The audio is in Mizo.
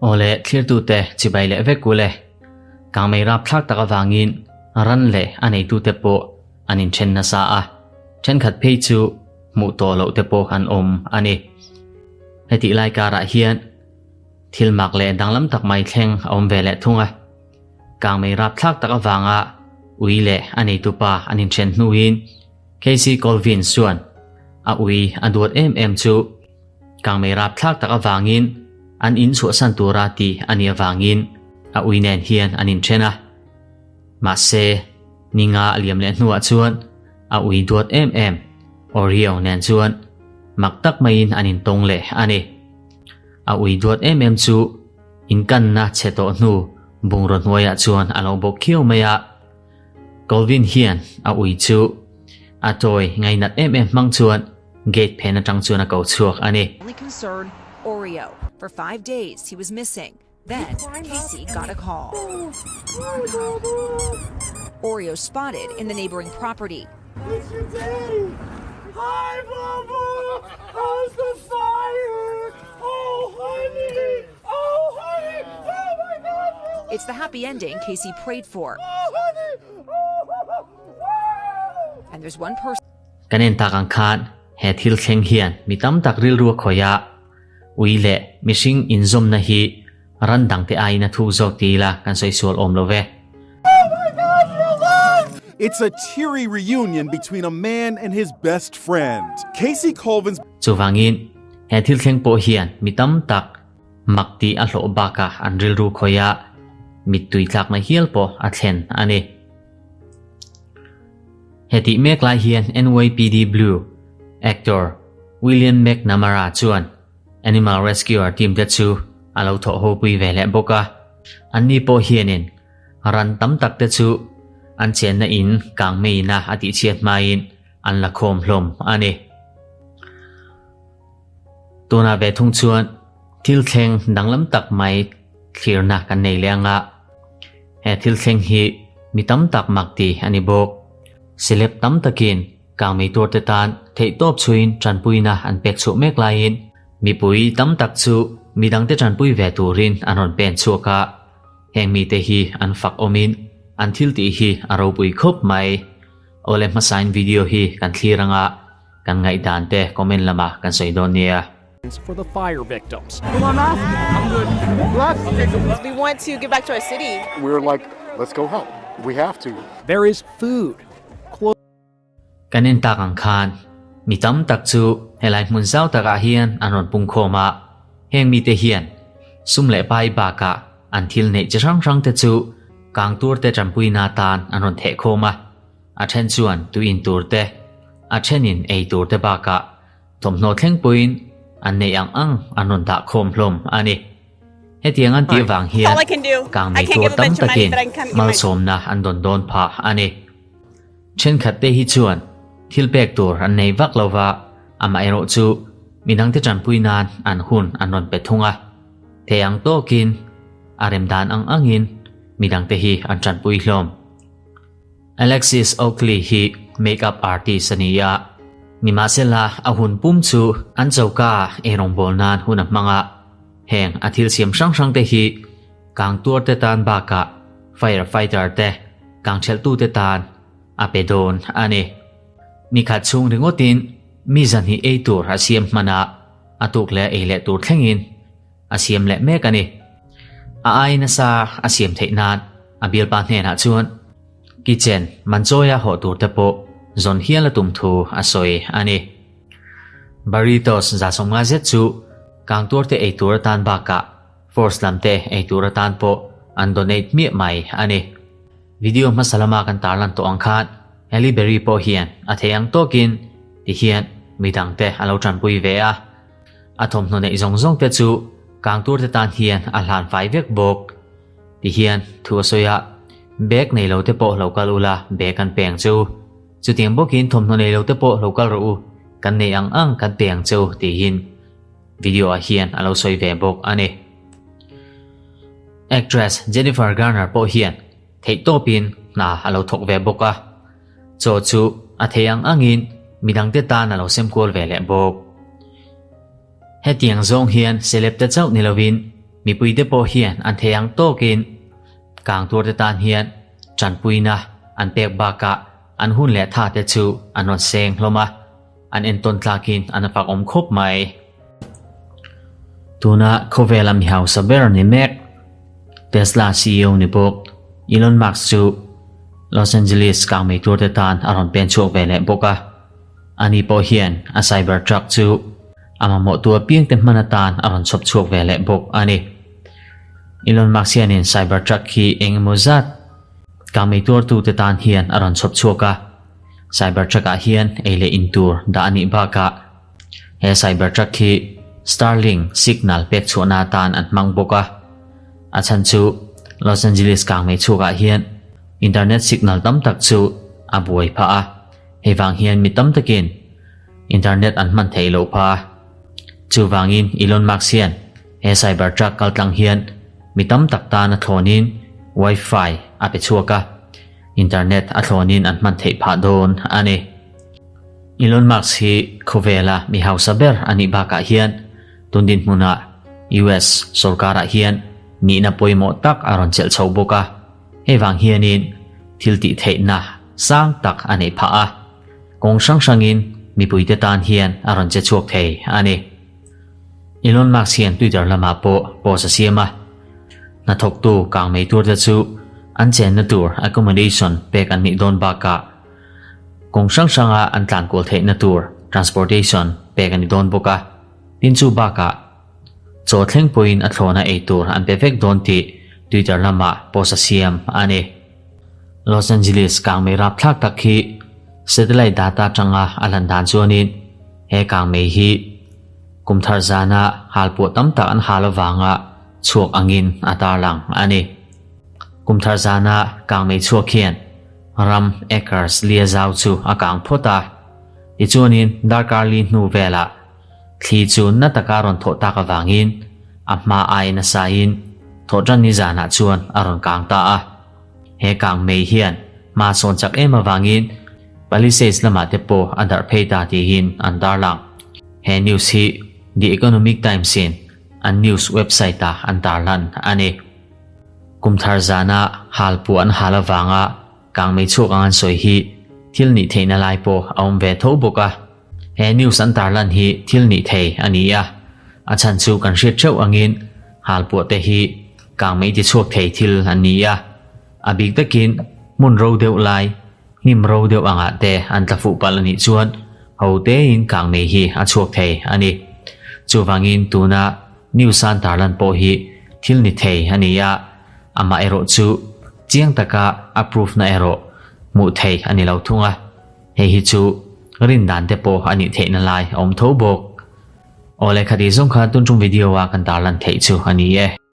Awle, thlirtute chibai leh vek ule. Kangmei rapthlak tak avangin ran leh a neitute pawh an inthen nasa a, thenkhat phei chu hmuh tawh loh te pawh an awm a ni. Hetih lai karah hian thil mak leh danglam tak mai thleng a awm ve leh thung a. Kangmei rapthlak tak avanga ui leh a neitupa an inthen hnuin Casey Colvin chuan a ui a duat em em chu kangmei rapthlak tak avangin an in chhuahsan tura tih a nih avangin a ui nen hian an inthen a. Mahse, ninga a liam leh hnuah chuan a ui duat em em Oreo nen chuan mak tak maiin an intawng leh a ni. A ui duat em em chu inkanna chhe tawh hnu bungraw hnuaiah chuan a lo bawk khiau mai a. Colvin hian a ui chu a tawi ngainat em em hmang chuan gate phen atang chuan a ko chhuak a ni. Only concern, Oreo. For 5 days he was missing. Then Casey got a call. Oreo spotted in the neighboring property. It's your daddy. Hi, Bubba. How's the fire? Oh, honey. Oh, honey. Oh, my God. It's the happy ending Casey prayed for. Oh, honey. Oh, wow. And there's one person Kan en tak ang khan he thil thleng hian mi tam tak rilru a khawih a, ui leh mihring inzawmna hi ran dangte aiin a thuk zawk ti ila kan sawi sual awm lo ve. Oh my God, you're alive! It's a teary reunion between a man and his best friend. Casey Colvin's Chuvangin he thil thleng pawh hian mi tam tak mak tih a hlawh bakah an rilru khawih a, mittui tlakna hial pawh a thlen a ni. Hetih mek lai hian NYPD Blue actor William McNamara chuan Animal Rescuer team te chu a lo thawh ho pui ve leh bawk a. Anni pawh hianin ran tam tak te chu an chenna in kang meiina a tihchhiat hmain an la khawm hlawm a ni. Tunah ve thung chuan thil thleng danglam tak mai thlirna kan nei leh anga he thil thleng hi mi tam tak mak ti a ni bawk. Celeb tam takin kangmei tur te tan theihtawp chhuin tanpuina an pek chhuah mek laiin mipui tam tak chu midangte tanpui ve turin an rawn pen chhuak a, heng mite hi an fak awmin an thil tih hi a ropui khawp mai. Awle hmasain video hi kan thlir anga kan ngaihdan te comment lamah kan sawi dawn nia. For the fire victims. You want mask? I'm good. Left. We want to give back to our city. We were like, let's go help. We have to. There is food, clothes, Kan en tak ang khan mi tam tak chu helai hmun zau takah hian an rawn pung khawm a, heng mite hian sum leh pai bakah an thil neih chi hrang hrang te chu kang tur te tanpuina tan an rawn theh khawm a, a then chuan tuin tur te, a thenin ei tur te bakah thawmhnaw thleng pawhin an nei ang ang an rawn dah khawm hlawm a ni. Hetiang an tih vang hian All I can do. kang I mei can't tur give a tam bunch of money, takin but I can come get my malsawmna an dawn dawn phah a ni. Thenkhat te hi chuan thil pek tur an nei vak lova, amaherawh chu midangte tanpui nan an hun an rawn pe thung a. Thei ang tawkin a rem dan ang angin midangte hi an tanpui hlawm. Alexis Oakley hi makeup artist a ni a, nimahsela a hun pum chu an choka eirawngbawl nan hun a hmang a, heng a thil siam hrang hrang te hi kang tuar te tan bakah firefighter te, kang thelhtu te tan a pe dawn a ni. Nikhat chhung ringawtin mi zahnih ei tur a siam hman a, a tuk leh ei leh tur thlengin a siam leh mek a ni. A ai nasa a siam theih nan a bialpa hnenah chuan kitchen manchawia hawh tur te pawh zawn hial a tum thu a sawi a ni. Burritos za sawmnga zet chu kang tuar te ei tur atan bakah force lam te ei tur atan pawh an donate miah mai a ni. Video hmasa lama kan tarlan tawh ang khan Halle Berry pawh hian a thei ang tawkin ti hian midang te a lo tanpui ve a. A thawmhnaw neih zawng zawng te chu kang tur te tan hian a hlan fai vek bawk. Ti hian thu a sawi a, bag nei lo te pawh lo kal ula bag an peng chu. Chutiang bawkin thawmhnaw nei lo te pawh lo kal rawh u, kan nei ang ang kan peng chu tiin video ah hian a lo sawi ve bawk a ni. Actress Jennifer Garner pawh hian theihtawpin hna a lo thawk ve bawk a, chaw chu a thei ang angin midangte tan a lo sem kual ve leh bawk. Hetiang zawng hian celeb te chauh ni lovin mipui te pawh hian an thei ang tawkin kang tur te tan hian tanpuina an pek bakah an hun leh tha te chu an rawn seng hlawm a, an entawn tlakin an a fak awm khawp mai. Tuna khawvela mi hausa ber ni mek Tesla CEO ni bawk Elon Musk chu Los Angeles kangmei tur te tan a rawn pen chhuak ve leh bawk a. Ani pawh hian a Cybertruck chu a mamawhtu apiangte hman atan a rawn chhawp chhuak ve leh bawk a ni. Elon Musk hianin Cybertruck hi eng emaw zat kangmei tuartute tan hian a rawn chhawp chhuak a. Cybertruck-ah hian ei leh in tur dah a nih bakah he Cybertruck hi Starlink signal pek chhuahna atan an hmang bawk a. A chhan chu Los Angeles kangmei chhuakah hian internet signal tam tak chu a buai phah a. Hei vang hian mi tam takin internet an hman theih loh pha. Chuvangin Elon Musk hian he Cybertruck kaltlang hian mi tam tak tan a thlawnin Wi-Fi a pe chhuak a, internet a thlawnin an hman theih phah dawn a ni. Elon Musk hi khawvela mi hausa ber a nih bakah hian tun dinhmunah US sorkarah hian nihna pawimawh tak a rawn chelh chho bawk a. Hei vang hianin thil tih theihna sang tak a neih phah a, kawng hrang hrangin mipuite tan hian a rawn che chhuak thei a ni. Elon Musk hian Twitter lamah pawh post a siam a, hnathawktu kang mai turte chu an chenna tur accommodation pek an nih dawn bakah kawng hrang hranga an tlankual theihna tur transportation pek a ni dawn bawk a, tin chu bakah Chaw thleng pawhin a thlawna ei tur an pe vek dawn tih Twitter lamah post a siam a ni. Los Angeles kangmei rapthlak tak hi satellite data atanga a lan dan chuanin he kangmei hi kum thar zana halpuah tam tak an hal avanga chhuak angin a tarlang a ni. Kum thar zana kangmei chhuak hian ram acres lia zau chu a kang phawt a, tichuanin darkar li hnu velah Thli chu na taka rawn thawh tak avangin a hma ai nasain thawhṭan ni zanah chuan a rawn kang ta a. He kang mei hian hma sawn chak em avangin Palisades lamah te pawh a darh phei ta tiin an tarlang. He news hi The Economic Times-in an news website-ah an tarlan a ni. Kum thar zana halpuah an hal avanga kang mei chhuak ang an sawi hi thil nih theihna lai pawh a awm ve tho bawk a. He news an tarlan hi thil nih thei a ni a, a chhan chu kan hriat theuh angin halpuah te hi kangmei ti chhuak thei thil an ni a, a bik takin hmun ro deuh lai, hnim ro deuh angah te an tla fuh palh a nih chuan ho tein kangmei hi a chhuak thei a ni. Chuvangin tuna news an tarlan pawh hi thil ni thei a ni a, amaherawh chu chiang taka a proof na erawh hmuh theih a ni lo thung a. Hei hi chu rin dan te pawh a nih theihna lai a awm tho bawk. Awle khati zawng kha tun tum video a kan tarlan theih chu a ni e.